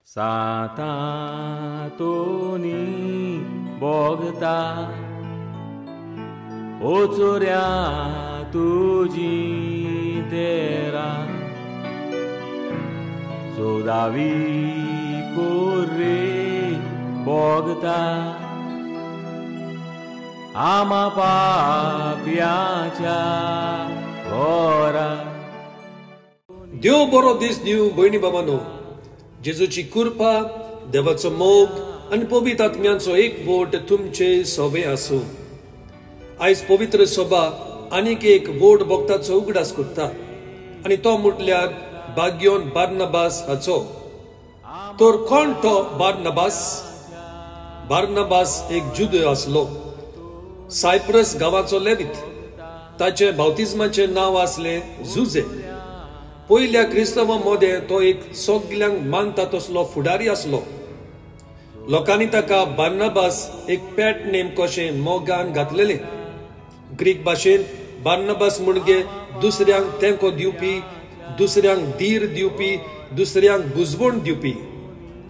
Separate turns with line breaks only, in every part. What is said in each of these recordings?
सांतांतोनी भोगता ओचोऱ्या तुजी तेरा चोदावी कोरे भोगता आमा पाप्याच्या घरा.
देव बरो दीस दिवं भयणी बाबानो. जेजूची कृपा, देवाचो मोग आनी पवित्र आत्म्यांचो एकवट तुमचे सोबे आसूं. आयज पवित्र सभा आनीक एक व्हड भक्ताचो उगडास करता आनी तो म्हटल्यार भाग्योन बार्नाबास हाचो. तर कोण तो बार्नाबास? बार्नाबास एक जुद आसलो, सायप्रस गांवाचो लेवीत. ताचें बाप्तिज्माचें नांव आसलें जुजे. पयल्या क्रिस्तांवां मदें तो एक सगल्यांक मानता तसलो फुडारी आसलो. लोकांनी ताका बार्नाबास एक पॅट नेम कशें मोगान घातलेलें. ग्रीक भाशेन बार्नाबास म्हणजे दुसऱ्यांक तेंको दिवपी, दुसऱ्यांक धीर दिवपी, दुसऱ्यांक बुजवण दिवपी,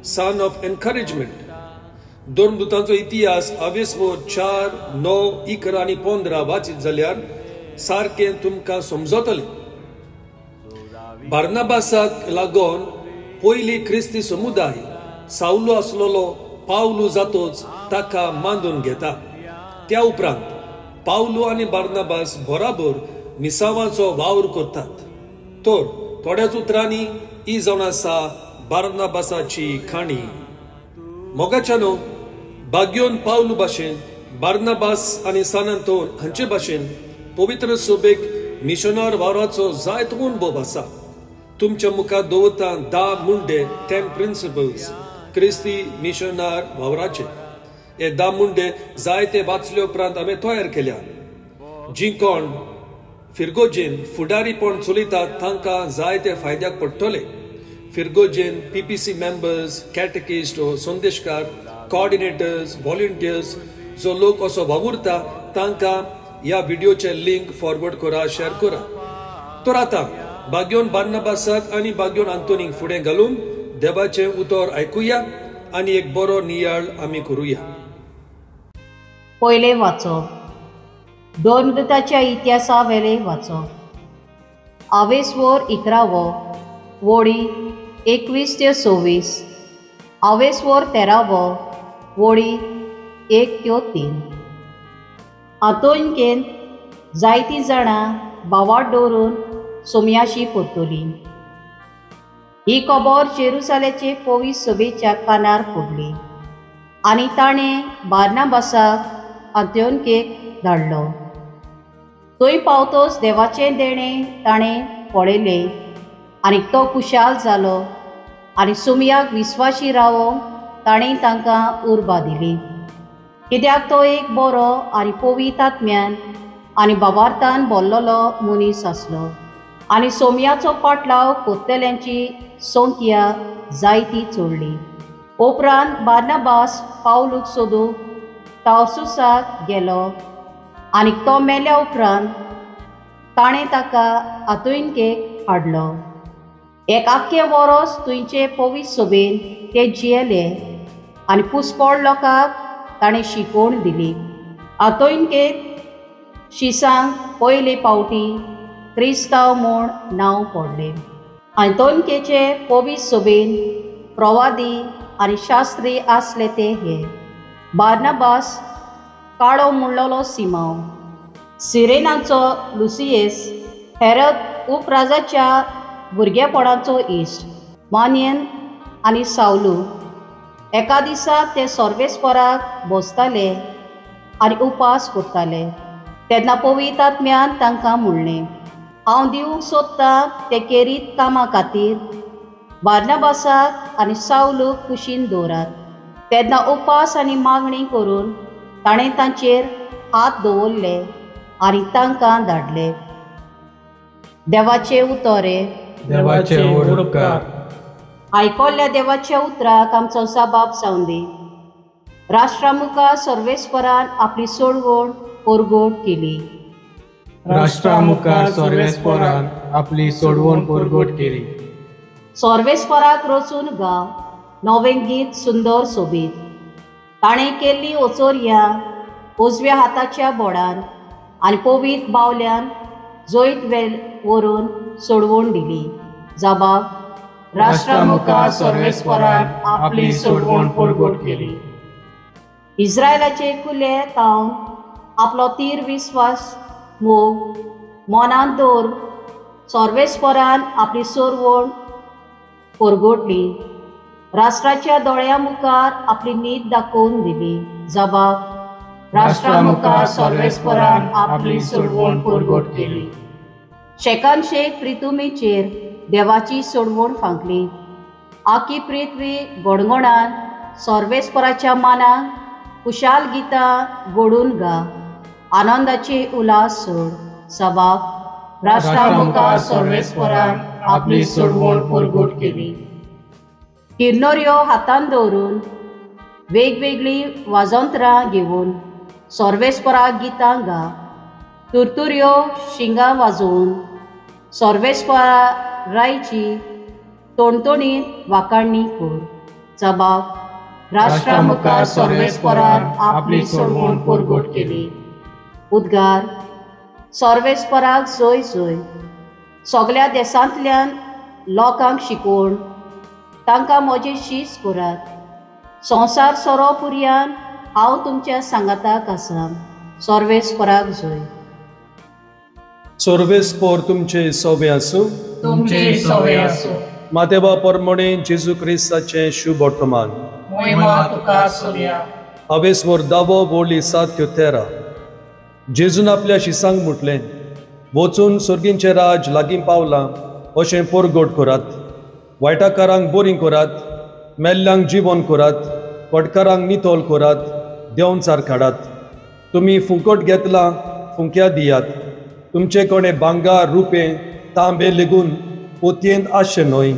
सन ऑफ एनकरेजमेंट. धर्मदूतांचो इतिहास आवेसवो 4, 9, 11 आनी 15 वाचीत जाल्यार सारकें तुमकां समजतलें. बार्नाबासाक लागून पयली क्रिस्ती समुदाय सावलो आसलेलो पावलू जातोच ताका मानून घेता. त्या उपरांत पावलू आनी बार्नाबास बराबर मिसावाचो वावर करतात. तर थोड्याच उतरांनी ही जावन आसा बार्नाबासाची काणी. मोगाच्यानो, भाग्योन पावलू भाशेन बार्नाबास आनी सान आंतोन हांचे भाशेन पवित्र सभेक मिशनार वावराचो जायतो अणभव आसा. तुमच्या मुखार दवरता 10 मुंडे, 10 प्रिंसिपल्स क्रिस्ती मिशनार वावराचे. हे 10 मुंडे जायते वाचले उपरांत हांवें तयार केल्या. जी कोण फिरगोजेन फुडारीपण चलयतात तांकां जायते फायद्याक पडटले. फिरगोजेन PPC members, catechist, संदेशकार, coordinators, volunteers जो लोक असो वावुरता तांकां ह्या व्हिडियोचे लिंक फॉरवर्ड करा, शेअर करा. तर आतां भाग्योन बार्नाबासाक आनी भाग्योन आंतोनीक फुडें घालून देवाचें उतर आयकुया आनी एक बरो नियाळ आमी करुया.
पयलें वाचप धर्मदूताच्या इतिहासा वेलें वाचप. आवेसवोर 11 वोडी 21 ते 26, आवेसवोर 13 वोडी 1 ते 3. आंतोनकेन जायतीं जाणां भावार्त दवरून सोम्याशी परतली. ही खबर जेरुसालेचे पवित्र सभेच्या कानार पडली आनी ताणें बार्नाबासाक आंतोनकेक धाडलो. थंय पावतोच देवाचें देणें ताणें पळयलें आनी तो खुशाल जालो आनी सोमयाक विस्वाशी रावोंक ताणें तांकां उर्बा दिली. कित्याक तो एक बरो आनी पवित्र आत्म्यान आनी भावार्थान भरलेलो मनीस आसलो आनी सोमयाचो पाटलाव कोत्तल्यांची संख्या जायती चडली. उपरांत बार्नाबास पावलूक सोदूंक तार्सुसाक गेलो आनी तो मेल्या उपरांत ताणें ताका आंतोनकेक हाडलो. एक आख्खें वरोस थंयचे पवित्र सभेन ते जियेले आनी पुस्कोळ लोकांक ताणें शिकवण दिली. आंतोनकेंत शिसांक पयले पावटी क्रिस्तांव म्हूण नांव पडलें. आंतोनकेचे पवित्र सभेन प्रवादी आनी शास्त्री आसले ते हे: बार्नाबास, काळो म्हणलेलो सिमांव, सिरेनाचो लुसियस, हेरद उपराजाच्या भुरगेपणाचो इश्ट, मानयन आनी सावलू. एका दिसा ते सर्वेस्पराक बसताले आनी उपास करताले. तेन्ना पवित्र आत्म्यान तांकां म्हणलें, हांव दिवंक सोदतां ते केरीत कामा खातीर बार्नाबासाक आनी सावलूक कुशीन दवरात. तेन्ना उपास आनी मागणी करून ताणें तांचेर हात दवरले आनी तांकां धाडले. देवाचें उतर.
देवाचे उपकार.
आयकल्ल्या देवाच्या उतराक आमचो साबाब जावं दी. राष्ट्रा मुखार सर्वेस्परान आपली सोडवण परगट केली.
राष्ट्रा मुखार सर्वेस्परान आपली सोडवण परगट केली.
सर्वेस्पराक रचून गा, नवें गीत सुंदर सोबीत. ताणें केल्ली ओचोरया उजव्या हाताच्या बोडान आनी पवीत बावल्यान जैत व्हरून सोडवण दिली. जबाब
राष्ट्रा मुखार सर्वेस्परान आपली सोडवण परगट केली.
इस्रायलाचे कुले तावन आपलो तीर विस्वास मोग मनांत दवर सर्वेस्परान आपली सोडवण परगटली. राष्ट्राच्या दोळ्या मुखार आपली नीत दाखोवन दिली. जबाब
राष्ट्रा मुखार सर्वेस्परान आपली सोडवण परगट केली.
शेकान शेक प्रितुमीचेर देवाची सोडवण फांकली. आकी पृथ्वी गणगणान सर्वेस्पराच्या मानाक खुशाल गितां गोडून गा, आनंदाचे उल्हास सोड. सबाब
राष्ट्रा मुखार सर्वेस्परान आपली सोडवण परगट केली.
किरनोऱ्यो हातान दवरून वेगवेगळीं वाजंत्रां घेवन सर्वेस्पराक गितां गा, तुरतुऱ्यो शिंगां वाजोवन सर्वेस्परायची तोणतोणीत वाखाणणी कर. जबाब
राष्ट्रा मुखार सर्वेस्परान आपली सोडवण परगट केली.
उद्गार सर्वेस्पराक जोय जोय. सगल्या देशांतल्यान लोकांक शिकोवन तांकां म्हजें शीस करात. संवसार सोरो पुरयान हांव तुमच्या सांगाताक आसा. सर्वेस्पराक जोय.
सर्वेस्पर तुमचे सोबे आसूं.
तुमचे सोबे आसूं.
मातेवा परमणे जेजू क्रिस्ताचें शुभ वर्तमान.
मोहिमा तुका सोदया.
हावेस्वर दावो वोली 7 ते 13. जेजून आपल्या शिसांक म्हटलें, वचून सर्गींचें राज लागीं पावलां अशें परगट करात. वायटाकारांक बरीं करात, मेल्ल्यांक जिवन करात, फटकारांक नितळ करात, देंवचार काडात. तुमी फुकट घेतलां फुंक्या दियात. तुमचे कोणे भांगार रुपें तांबे लेगून पोतयेंत आसचें न्हय.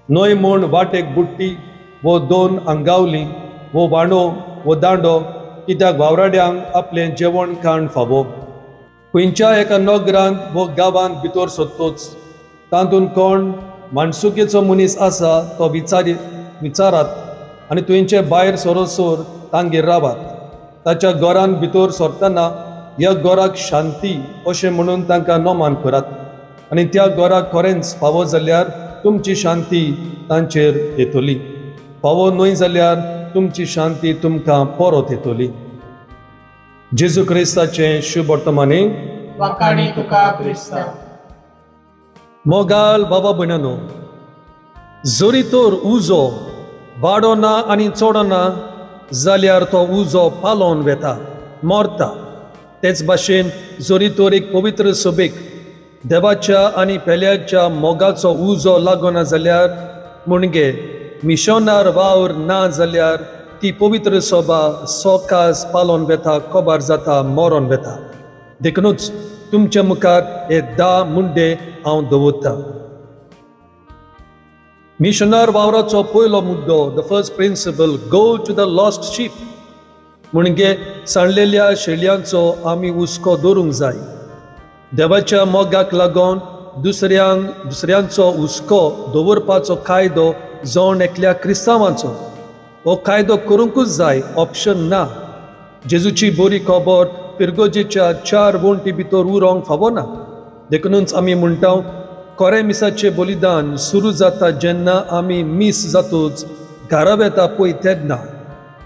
न्हय म्हूण वाटेक बुट्टी वो 2 अंगावली वो बांडो वो दांडो, कित्याक वावराड्यांक आपलें जेवण खाण फावो. खंयच्या एका नगरांत वो गांवांत भितर सोदतोच तातूंत कोण माणसुकेचो मनीस आसा तो विचारात आनी तुमचे भायर सरोसर तांगेर रावात. ताच्या घरान भितर सरतना ह्या घराक शांती अशें म्हणून तांकां नमान करात आनी त्या घराक खरेंच फावो जाल्यार तुमची शांती तांचेर येतली, फावो न्हय जाल्यार तुमची शांती तुमकां परत येतली. जेजू क्रिस्ताचें शुभ वर्तमानी.
वाखाणी तुका क्रिस्ता.
मोगाल बाबा भयणानो, जरी तर उजो वाडोना आनी चडना जाल्यार तो उजो पालोवन वेता, मरता. तेच भाशेन जरी तर एक पवित्र सभेक देवाच्या आनी पेल्याच्या मोगाचो उजो लागना जाल्यार, म्हणजे मिशनार वावर ना जाल्यार, ती पवित्र सभा सोकास पालोवन वेता, कबार जाता, मरोन वेता. देखुनूच तुमच्या मुखार हे 10 मुड्डे हांव दवरतां. मिशनार वावराचो पयलो मुद्दो, the first principle, go to the lost sheep. म्हणजे सांडलेल्या शेळयांचो आमी हुस्को दवरूंक जाय. देवाच्या मोगाक लागून दुसऱ्यांचो हुस्को दवरपाचो कायदो जण एकल्या क्रिस्तांवाचो. हो कायदो करूंकूच जाय, ऑप्शन ना. जेजूची बरी खबर पिरगोजेच्या 4 वण्टी भितर उरोंक फावना. देखुनूच आमी म्हणटा खरें मिसाचें बलिदान सुरू जाता जेन्ना आमी मीस जातूच घरा वेता पळय तेन्ना.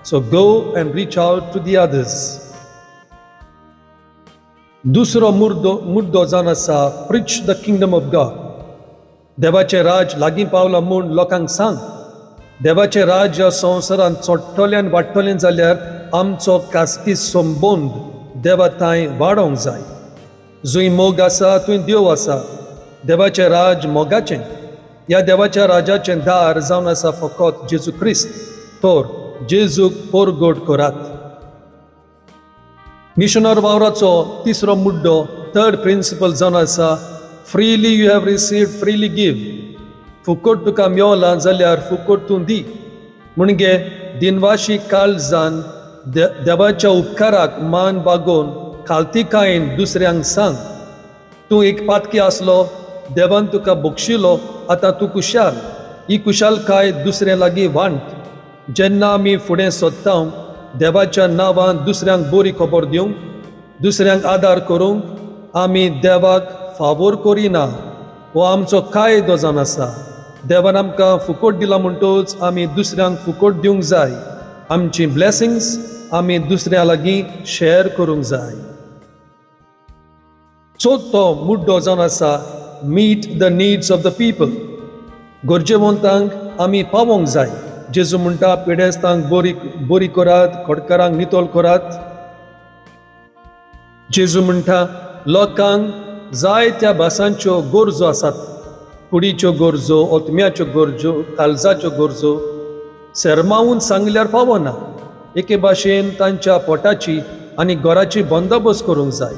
So go and reach out to the others. दुसरो मुद्दो जावन आसा, preach the kingdom of God. देवाचें राज लागीं पावलां म्हूण लोकांक सांग. देवाचें राज ह्या संवसारांत चडटल्यान वाडटलें जाल्यार आमचो खासगी संबंद देवा थंय वाडोवंक जाय. जंय मोग आसा थंय देव आसा. देवाचें राज मोगाचें. ह्या देवाच्या राजाचें दार जावन आसा फकत जेजू क्रिस्त. तर जेजूक परगट करात. मिशनर वावराचो तिसरो मुद्दो, थर्ड प्रिंसिपल जावन आसा, freely you have received freely give. फुकट तुका मेवलां जाल्यार फुकट तूं दी. म्हणजे दिनवाशी काळजान देवाच्या उपकाराक मान बागोवन खालतीकायेन दुसऱ्यांक सांग. तूं एक पातकी आसलो, देवान तुका बक्षिलो, आतां तूं कुशाल. ही कुशालकाय दुसऱ्या लागीं वांट. जेन्ना आमी फुडें सोदता देवाच्या नांवान दुसऱ्यांक बरी खबर दिवंक, दुसऱ्यांक आदार करूंक, आमी देवाक फावोर करिना. हो आमचो कायदो जावन आसा. देवान आमकां फुकट दिला म्हणटच आमी दुसऱ्यांक फुकट दिवंक जाय. आमची ब्लेसिंग्स आमी दुसऱ्या लागीं शेअर करूंक जाय. चवथो मुद्दो जावन आसा meet the needs of the people. गरजेवंतांक आमी पावोंक जाय. जेजू म्हणटा पिडेस्तांक बरी करात, खोडकारांक नितळ करात. जेजू म्हणटा लोकांक जायत्या भासांच्यो गरजो आसात. कुडीच्यो गरजो, आत्म्याच्यो गरजो, काळजाच्यो गरजो. सेरमावून सांगल्यार पावना. एके भाशेन तांच्या पोटाची आनी घराची बंदोबस्त करूंक जाय.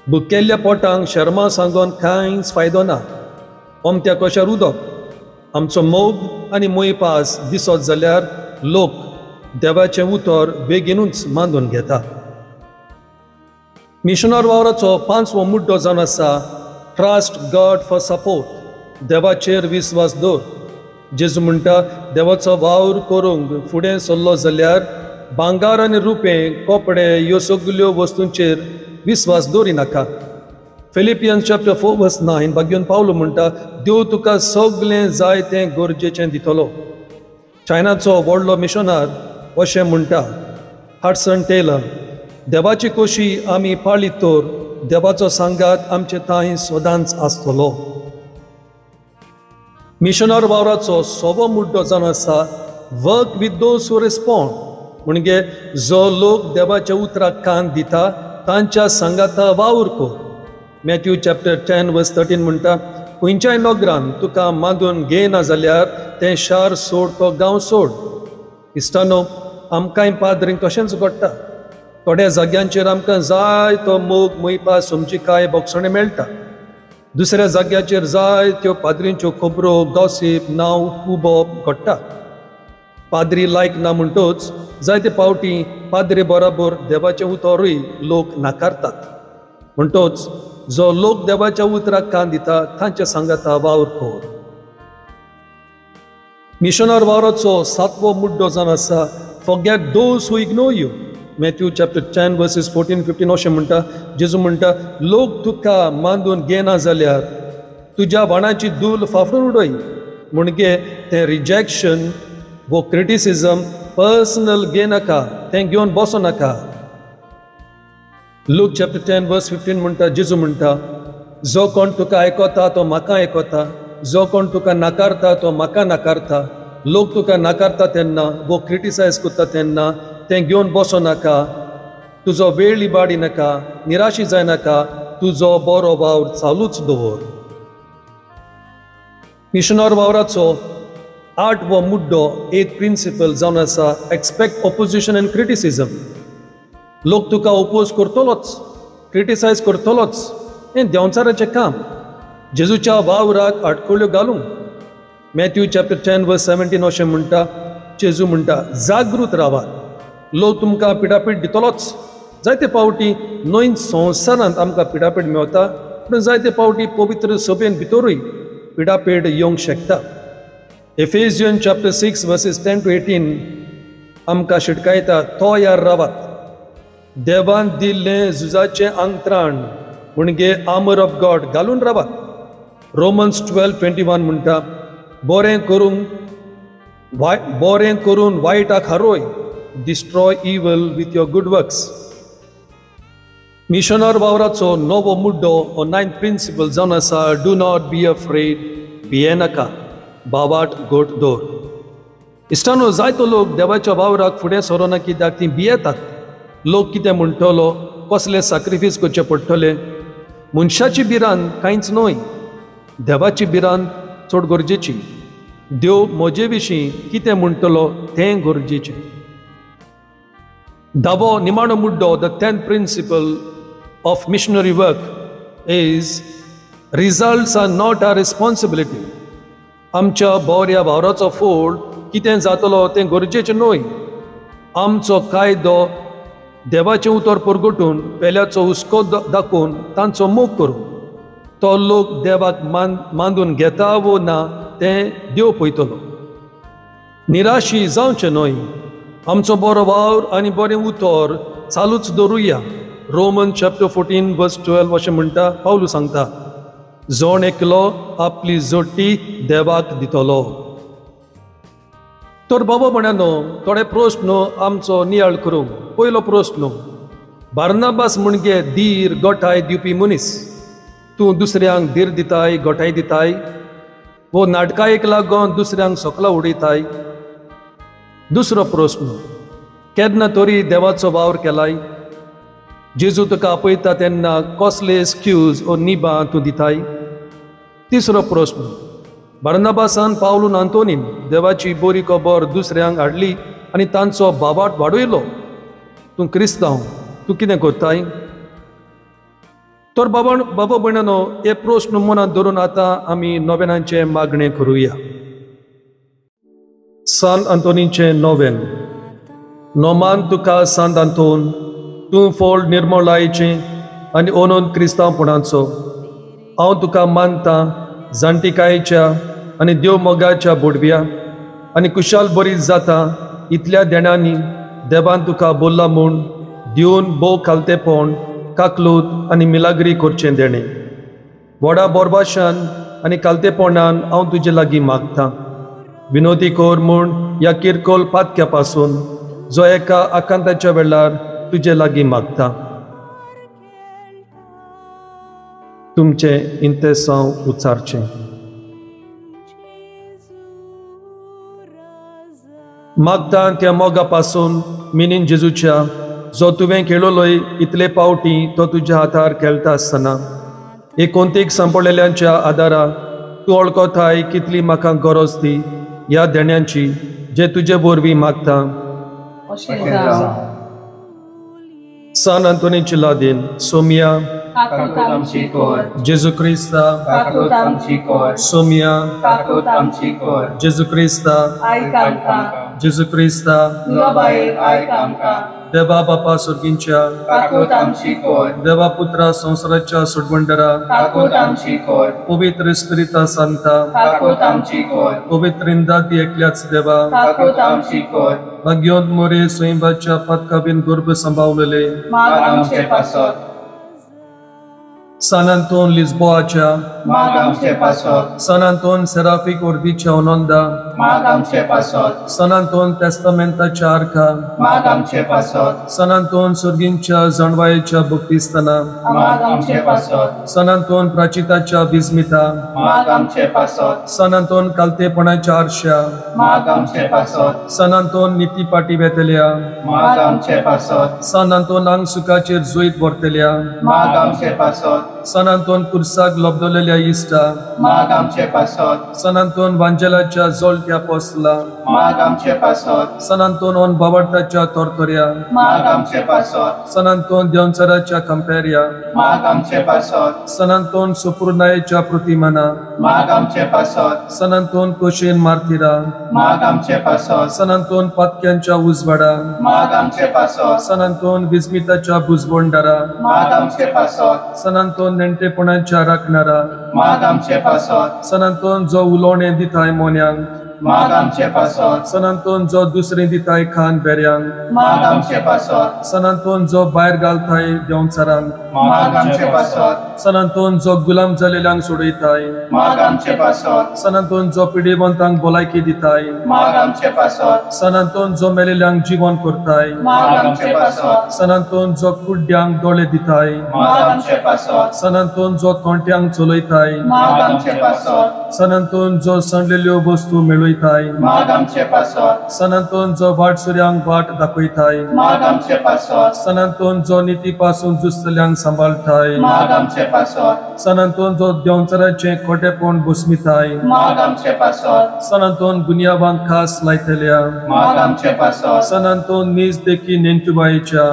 भुकेल्ल्या पोटांक शर्मा सांगून कांयच फायदो ना. अमत्या कशार उदक. आमचो मोग आनी मोयपास दिसत जाल्यार लोक देवाचें उतर बेगीनूच मानून घेता. मिशनर वावराचो पांचवो मुद्दो जावन आसा ट्रस्ट गॉड फॉर सपोर्ट. देवाचेर विस्वास दवर. जेजू म्हणटा देवाचो वावर करूंक फुडें सरलो जाल्यार भांगर आनी रुपें, कपडे ह्यो सगल्यो वस्तूंचेर विस्वास दवरिनाका. फिलिपियन्स चॅप्टर 4 वर्स 9 भाग्योन पावलो म्हणटा देव तुका सगलें जाय तें गरजेचें दितलो. चायनाचो व्हडलो मिशनार अशें म्हणटा हडसन टेलर, देवाची कोशी आमी पाळी तर देवाचो सांगात आमचे थंय सदांच आसतलो. मिशनर वावराचो सवो मुद्दो जावन आसा work with those who respond. म्हणजे जो लोक देवाच्या उतराक कान दिता तांच्या सांगाता वावर कर. मॅथ्यू चॅप्टर 10 वर्स 13 म्हणटा खंयच्याय नगरान तुका मांदून घेयना जाल्यार तें शार सोड, तो गांव सोड. इश्टानो, आमकांय पाद्रींक तशेंच घडटा. थोड्या जाग्यांचेर आमकां जाय तो मोग, मोयपास, समजिकाय, बोगसणें मेळटा. दुसऱ्या जाग्याचेर जाय त्यो पाद्रींच्यो खबरो, गॉसीप, नांव उबप घडटा. पाद्री लायक ना म्हणटच जायते पावटी पाद्री बराबर देवाचें उतरूय लोक नाकारतात. म्हणटच जो लोक देवाच्या उतराक कान दिता तांच्या सांगाता वावर कर. मिशनर वावराचो सातवो मुद्दो जावन आसा forget those who ignore you. Matthew chapter 10 verses 14-15 अशें म्हणटा जेजू म्हणटा लोक तुका मांदून घेना जाल्यार तुज्या वाणाची धूल फाफडून उडय. म्हणजे तें रिजॅक्शन वो क्रिटिसिजम पर्सनल घेनाका, तें घेवन बसो नाका. लूक चॅप्टर 10 वर्स 15 म्हणटा जेजू म्हणटा जो कोण तुका आयकता तो म्हाका आयकता, जो कोण तुका नाकारता तो म्हाका नाकारता. लोक तुका नाकारता तेन्ना वो क्रिटिसायज करता तेन्ना तें घेवन बसो नाका, तुजो वेळ इबाडी नाका, निराशी जायनाका, तुजो बरो वावर चालूच दवर. मिशनर वावराचो आठवो मुद्दो, एथ प्रिंसिपल जावन आसा एक्सपेक्ट ऑपोजिशन एंड क्रिटिसिजम. लोक तुका ओपोज करतलोच, क्रिटिसायज करतलोच, हें देंवचाराचें काम. जेजूच्या वावराक आडखळ्यो घालूंक. मॅथ्यू चॅप्टर 10 वर्स 17 अशें म्हणटा जेजू म्हणटा जागृत रावात, लोक तुमकां पिडापीड दितलोच. जायते पावटी न्हय संवसारांत आमकां पिडापीड मेवता, पूण जायते पावटी पवित्र सभेन भितरूय पिडापीड येवंक शकता. एफेजियन चॅप्टर 6 वर्सीस 10 to 18 आमकां शिटकायता तयार रावात, देवान दिल्लें झुजाचें आंगत्राण म्हणजे आर्मर ऑफ गॉड घालून रावात. रोमन्स 12:21 म्हणटा बरें करून वायटाक हारोय, destroy evil with your good works. Missioner वावराचो नवो मुद्दो ओ नायन्थ प्रिंसिपल जावन आसा do not be afraid, भियेनाका, बावाट गोट दवर. इश्टानो, जायतो लोक देवाच्या वावराक फुडें सरोना कित्याक ती भियेतात. लोक कितें म्हणटलो, कसले साक्रिफीस करचे पडटले. मनशाची भिरांत कांयच न्हय, देवाची भिरांत चड गरजेची. देव म्हजे विशीं कितें म्हणटलो तें गरजेचें. धावो निमाणो मुद्दो, the 10th principle of missionary work is results are not our responsibility. आमच्या बऱ्या वावराचो फोड कितें जातलो तें गरजेचें न्हय. आमचो कायदो देवाचें उतर परगटून पेल्याचो हुस्को दाखोवन तांचो मोग करूं. तो लोक देवाक मानून घेता वो ना तें देव पळयतलो. निराशी जावचें न्हय. आमचो बरो वावर आनी बरें उतर चालूच दवरुया. रोमन चॅप्टर 14 वर्स 12 अशें म्हणटा पावलू सांगता, जण एकलो आपली जोडटी देवाक दितलो. तर बाबा भयणांनो, थोडे प्रस्न आमचो नियाळ करूंक. पयलो प्रस्न, बार्नाबास म्हणजे धीर गोठाय दिवपी मनीस. तूं दुसऱ्यांक धीर दिताय, गोठाय दिताय, वो नाटकायेक लागून दुसऱ्यांक सकला उडयताय? दुसरो प्रस्न, केन्ना तरी देवाचो वावर केलाय? जेजू तुका आपयता तेन्ना कसले एक्सक्यूज ओ निबां तूं दिताय? तिसरो प्रस्न, बार्नाबासान पावलून आंतोनीन देवाची बरी खबर दुसऱ्यांक हाडली आनी तांचो बाबाट वाडयलो. तूं क्रिस्तांव, तूं कितें करताय? तर बाबा भयणांनो, हे प्रस्न मनांत धरून आतां आमी नोवेनांचें मागणें करुया. सान आंतोनीचें नोवेन. नोमान तुका सांत आंतोन, तूं फोल निर्मळायेचें आनी अनंत क्रिस्तांवपणाचो. हांव तुका मानता जाणटिकायेच्या आनी देव मोगाच्या बोडव्या आनी कुशाल बरी जाता इतल्या देणांनी देवान तुका बोल्ला म्हूण दिवन भोव खालतेपण, काकलूत आनी मिलाग्री करचें देणें. व्हडा बोरभाशान आनी खालतेपणान हांव तुजे लागीं मागतां, विनोदी कर म्हूण ह्या किरकोळ पातक्या पासून जो एका आकांताच्या वेळार तुजे लागीं मागता. तुमचें इंतेसांव उच्चारचें. मागता त्या मोगा पासून मिनीन जेजूच्या जो तुवें खेळलोय इतले पावटी तो तुज्या हातार खेळटा आसतना एकोंतीक सांपडलेल्यांच्या आदारा तूं वळखताय कितली म्हाका गरज ती ह्या देण्यांची जे तुजे वरवीं मागता. सान आंतोनीची लादीन सोमिया जेजू क्रिस्ता, सोमिया जेजू क्रिस्ता, जेजू क्रिस्ता, देवा बापा सुर्गींच्या, देवा पुत्रा संवसाराच्या सोडवणदारा, पवित्र स्पिरिता सांता, पवित्र इंदादी एकल्याच देवा, भाग्योंत मोरे स्वयंबाच्या पातकाबीन गर्भ सांबावलेले सान आंतोन लिस्बोआच्या, सान आंतोन सेराफिक ओर्दीच्या ओनोंदा, सान आंतोन तेस्तामेंताच्या आर्का, सान आंतोन सुर्गींच्या जाणवायेच्या भक्तिस्ताना, सान आंतोन प्राचिताच्या बिस्मिता, सान आंतोन कालतेपणाच्या आरश्या, सान आंतोन निती पाटी वेतल्या, सान आंतोन आंग सुखाचेर जोयत व्हरतल्या, सान आंतोन कुर्साक लब्दलेल्या इश्टा, सान आंतोन वांजेलाच्या जोलट्या पोसला, सान आंतोन ओन बावडताच्या तोरतोऱ्या, सान आंतोन देवचाराच्या कंपेर्या, सान आंतोन सुपुर्णायेच्या प्रतिमाना, सान आंतोन कोशेन मार्थिरा, सान आंतोन पातक्यांच्या उजवाडा, सान आंतोन विस्मिताच्या बुजबोंडारा, सान आंतोन नेणटेपणाच्या राखणारा, सान आंतोन जो उलोवणें दिताय मोन्यांक, सान आंतोन जो दुसरें दिताय खान बेऱ्यांक, सान आंतोन जो भायर घालताय देंवचारांक, सान आंतोन जो गुलाम जालेल्यांक सोडयताय, सान आंतोन जो पिडेवंतांक भलायकी दिताय, सान आंतोन जो मेलेल्यांक जिवन करताय, सान आंतोन जो कुड्ड्यांक दोळे दिताय, सान आंतोन जो तोंट्यांक चलयताय, सान आंतोन जो सांडलेल्यो वस्तू मेळयताय, सान आंतोन जो वाटसुऱ्यांक वाट दाखयताय, सान आंतोन जो निती पासून जुसतल्यांक सांबाळटाय, सान आंतोन जो देंवचाराचें खोटेपण बसमिताय, सान आंतोन गुन्यांवांक खास लायतल्या, सान आंतोन नीज देखी नेणटुबायेच्या,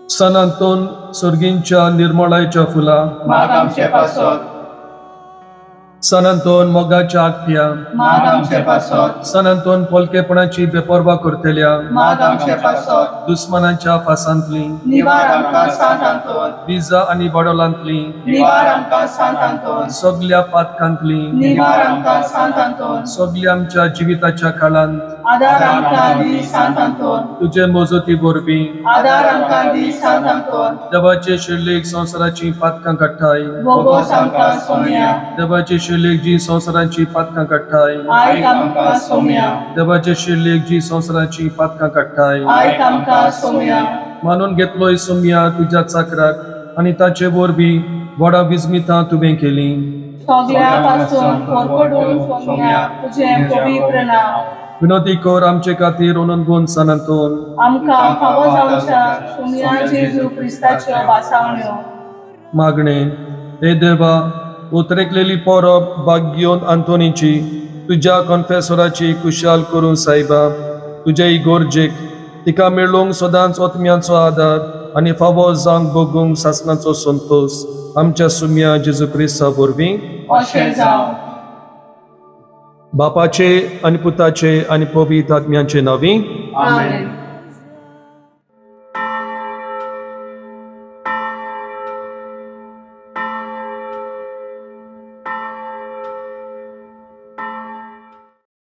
सान आंतोन सर्गींच्या निर्मळायेच्या फुलां, सान आंतोन मोगाच्या आगत्या
माग आमचे पासत
सान आंतोन पोलकेपणाची बेपर्वा करतल्या
माग आमचे पासत
दुस्मानांच्या फासांतली
निवार आमकां सांत आंतोन
विजा आनी बडोलांतली
निवार आमकां सांत आंतोन
सगल्या पातकांतली
निवार आमकां सांत आंतोन
सगल्या आमच्या जिविताच्या काळांत
आदार आमकां दी सांत आंतोन
तुजे मोजोती वरवीं
आदार आमकां दी सांत आंतोन
देवाचे शिरलेक संवसाराची पातकां काडटाय
भोगोस आमकां सोम्या
देवाचे शिरलेक जी संवसाराची पातकां काडटाय
आयक आमकां सोम्या
देवाचे शिरलेक जी संवसाराची पातकां काडटाय
आयक आमकां सोम्या
मानून घेतलोय सोम्या तुज्या चाकराक आनी ताचे वरवीं व्हडा विस्मितां तुवें केली
सगळ्या पासून परपडून सोम्या तुजें पवित्र नांव
विनोदी कर आमचे खातीर अनंतगुण सान आंतोन
आमकां फावो जावच्या सोम्या जेजू क्रिस्ताच्यो भासावण्यो.
मागणे. हे देवा, उतरेकलेली परब भाग्योन आंतोनीची तुज्या कॉन्फेसोराची कुशाल करून सायबा तुज्या इगोर्जेक तिका मेळूंक सदांच ओतम्यांचो आदार आनी फावो जावंक भोगूंक सासणाचो संतोश आमच्या सुम्या जेजू क्रिस्ता वरवीं
अशें जावं.
बापाचे आनी पुताचे आनी पवित्र आत्म्याचे नांवी
आमेन.